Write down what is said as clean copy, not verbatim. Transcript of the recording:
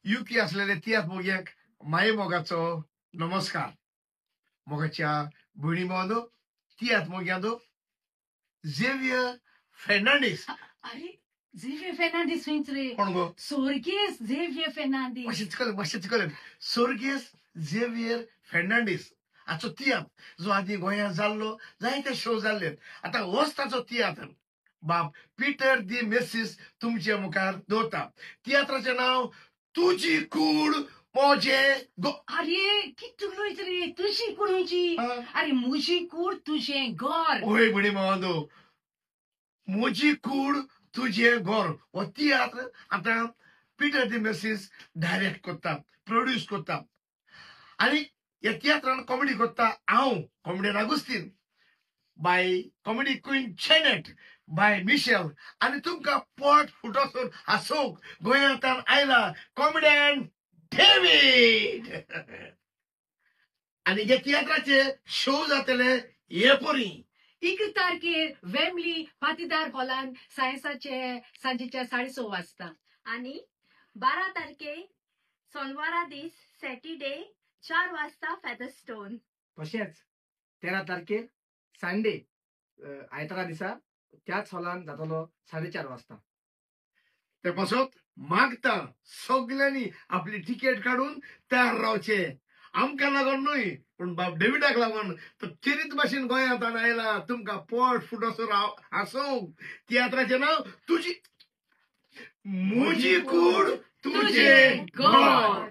UK असलेले तियात्र मोग्यांक माये मोगाचो नमस्कार. मोगाच्या भयणी भावांनो, तियात्र मोग्यांनो, झेवियर फेर्नांडीस. अरे झेवियर फेर्नांडीस खंयच रे? कोण गो? स्वर्गीय झेवियर फेर्नांडीस. मातशें चिकलें, मातशें चिकलें. स्वर्गीय झेवियर फेर्नांडीस हाचो तियात्र जो आदीं गोंयांत जाल्लो, जायते शो जाल्ले, आतां होच ताचो तियात्र बाब पिटर दी मेसीस तुमचे मुखार दवरता. तियात्राचें नांव तुजी कूड मोजे गो. अरे कितें उलयता रे? तुजी कूड खंयची? अरे म्हजी कूड तुजें घर. ओय भयणी भावांनो, म्हजी कूड तुजें घर हो तियात्र आतां पिटर दी मेसीस डायरेक्ट करता, प्रोड्यूस करता आनी ह्या तियात्रान कॉमेडी करता हांव, कॉमेडियन आगुस्तीन, बाय कॉमेडी क्वीन चेनेट, बाय मिशेल आनी तुमकां पोट फुटोसर हांसोवंक गोंयांतल्यान आयला कॉमेडियन डेवीड. आनी हे तियात्राचे शो जातले हे परी 11 तारखेर वेमली पातीदार हॉलान सायन्साचे सांजेच्या 6:30 वाजता आनी 12 तारखे सोनवारा दीस सॅटरडे 4 वाजता फेदरस्टोन. तशेंच 13 तारखेर संडे आयतारा दिसा त्याच हॉलान जातलो 4:30 वाजता. ते पासत मागता सगल्यांनी आपली तिकेट काडून तयार रावचे. आमकां लागून न्हय पूण बाब डेविडाक लागून तो चेरीत भाशेन गोंयांत आयला तुमकां पोट फुटोसो हांसोवंक. तियात्राचें नांव तुजी म्हजी कूड तुजें घर.